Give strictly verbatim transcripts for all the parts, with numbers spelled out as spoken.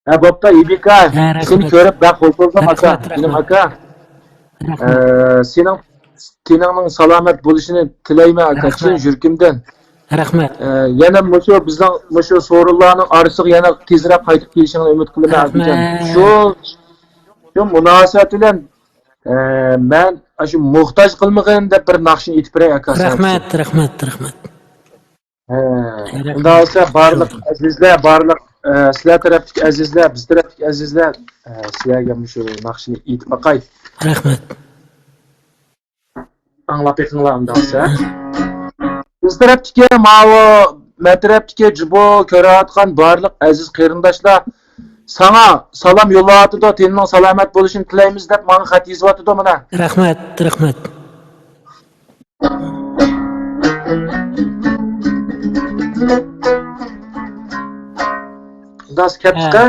ھە، بوپتۇ، ئىبىكا. ھە، سېنى رەھمەت. كۆرۈپ بەك خۇش بولدۇم، ئاكا. رەھمەت، رەھمەت. ئىنىم ئاكا. رەھمەت. ئە، سېنىڭ تېنىڭنىڭ سالامەت بولۇشىنى تىلەيمەن، ئاكا، چىن يۈرىكىمدىن. رەھمەت. ئە، يەنە مۇشۇ بىزنىڭ مۇشۇ سورۇنلارنىڭ ئارىسىغا يەنە تېزرەك قايتىپ كېلىشىڭنى ئۈمىد قىلىمەن، ئاكىجان. رەھمەت. شۇ، شۇ مۇناسىۋەت بىلەن، ئە، مەن ئاشۇ موھتاج قىلمىغىن دەپ بىر ناخشىنى ئېيتىپ بېرەي، ئاكا، ساڭا. رەھمەت، رەھمەت، رەھمەت. ھە، رەھمەت. ئۇنداق بولسا بارلىق ئەزىزلەر، بارلىق، ئە، سىلەر تەرەپتىكى ئەزىزلەر، بىز تەرەپتىكى ئەزىزلەر، ئە، سىلەرگە مۇشۇ ناخشىنى ئېيتىپ باقاي. رەھمەت. ئاڭلاپ بېقىڭلار ئۇنداق بولسا. بىز تەرەپتىكى ماۋۇ، مەن تەرەپتىكى جۇبو كۆرۈۋاتقان بارلىق ئەزىز قېرىنداشلار ساڭا سالام يوللاۋاتىدۇ، تېنىنىڭ سالامەت بولۇشىنى تىلەيمىز دەپ ماڭا خەت يېزىۋاتىدۇ مانا. رەھمەت، رەھمەت. داس كەپ ھە. چىقە.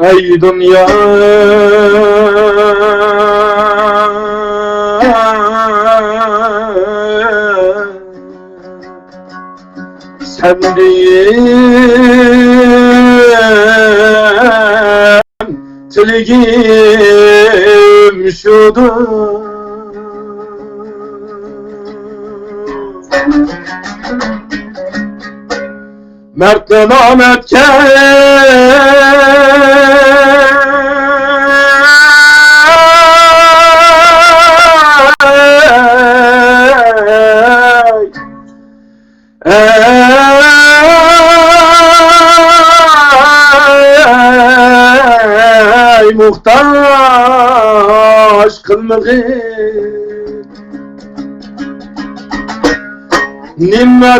ئەي دۇنيا، سەندىن تىلىگىم شۇدۇر. مەردنامەتكە ئەي موھتاج قىلمىغىن. نېمە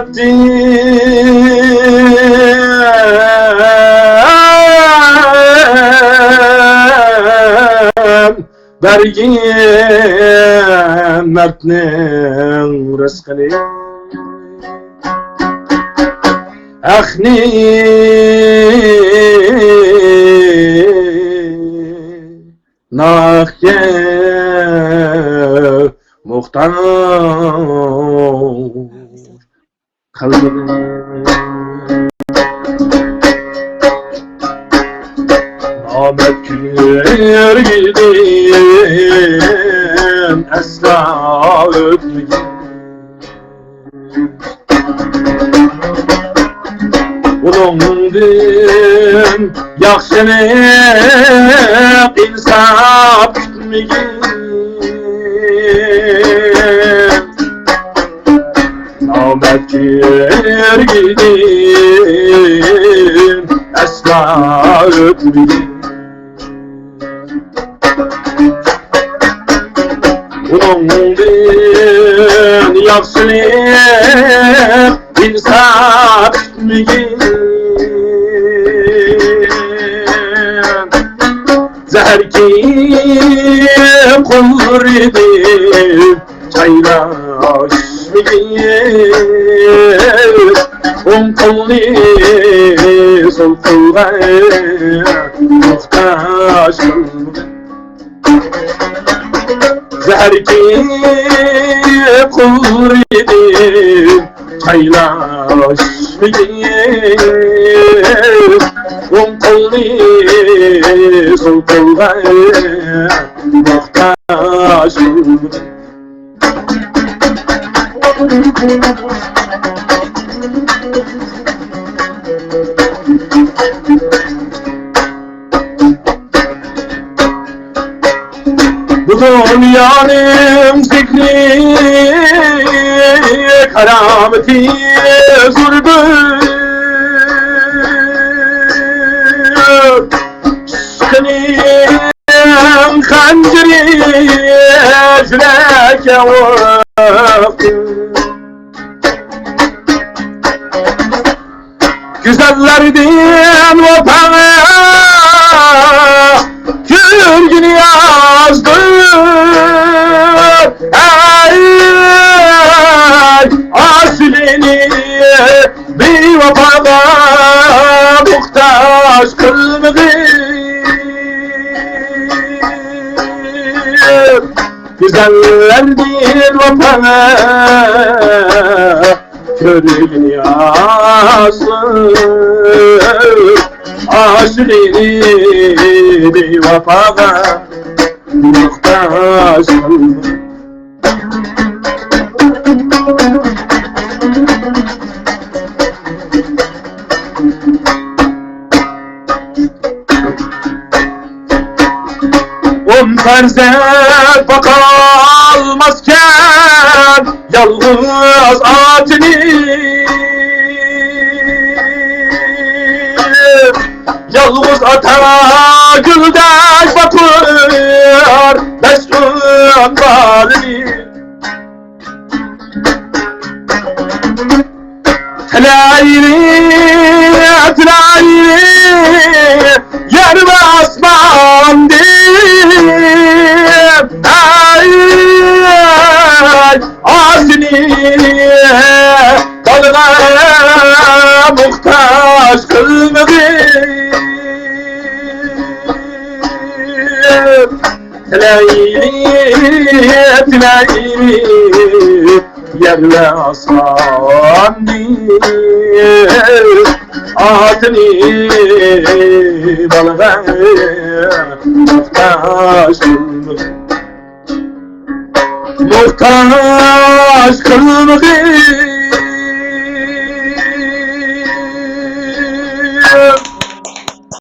ئەتتىم بەرگىن مەردنىڭ رىزقىنى. ھەقنى ناھەقكە موھتاج قىلمىدىم. نامەرد كۆرگىدىم ئەسلا ئۆتمىگىن. ئۇنىڭدىن ياخشىلىق، ئىنساپ كۈتمىگىن. نامەرد كۆرگىدىم ئەسلا ئۆتمىگىن. ئۇنىڭدىن ياخشىلىق، ئىنساپ كۈتمىگىن. زەھەر كېيىپ قۇرۇيدۇ چايلاشمىگىن. ئوڭ قولنى سول قولغا موھتاج قىلمىغىن. زەھەر كېيىپ قۇرۇيدۇ چايلاشمىگىن. ئوڭ قولنى سول قولغا موھتاج قىلمىغىن. بۇ دۇنيانىڭ زىكرى، كارامىتى زوردۇر. ئىشقنىڭ خەنجىرى يۈرەككە ئوق. گۈزەللەردىن ۋاپاڭا قىلمىغىن. گۈزەللەردىن ۋاپا كۆرۈلمىسۇن. ئاشىقىنى ۋاپاغا موھتاج قىلمىغىن. ئون پەرزەنت باقالماسكەن يالغۇز ئاتىنى. يالغۇز ئاتا گۈلدەك باقار مەسئۇل بالىنى. تىلەيلى، تىلەيلى، يەر ۋە ئاسماندىن، ئەي، ئاجىنى بالىغا موھتاج قىلمىغىن. تىلەيلى، تىلەيلى، يەر ۋە ئاسماندىن، ئاتىنى بالىغا موھتاج قىلمىغىن. موھتاج قىلمىغىن.